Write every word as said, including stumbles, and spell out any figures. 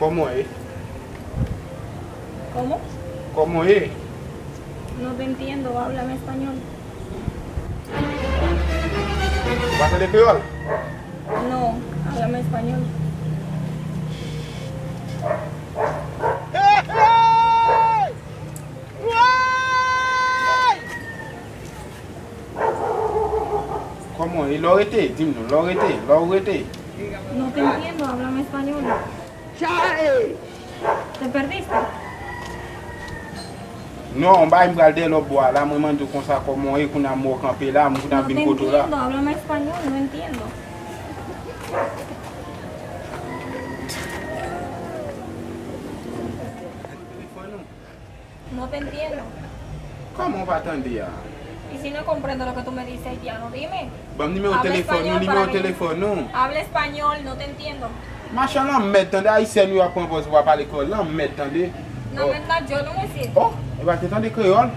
¿Cómo es? ¿Cómo? ¿Cómo es? No te entiendo, háblame español. Ou pa tande kreyòl? No, háblame español. Kòman e? Lè w rete, di m non, lè w rete, lè w rete. No te entiendo, háblame español. ¿Te perdiste? Non, m bay m pral dèyè lòt bò a la, mwen mande w konsa kòman e, kounye a m wè w kanpe la, m kounye a No vin te kote w la. Entiendo, háblame español, no entiendo. No te entiendo. Kòman w pa tande a? Y si no comprendo lo que tú me dices haitiano, dime. Ban m nimewo Habla telefòn nou, español nimewo para mí. Telefòn nou. Habla español, no te entiendo. Machan lanmèd tande, ayisyèn yo ap pran pòz pou pa pale kreyòl, lanmèd tande. No me entiendes, yo no me sirve. Oh, e pa te tande kreyòl?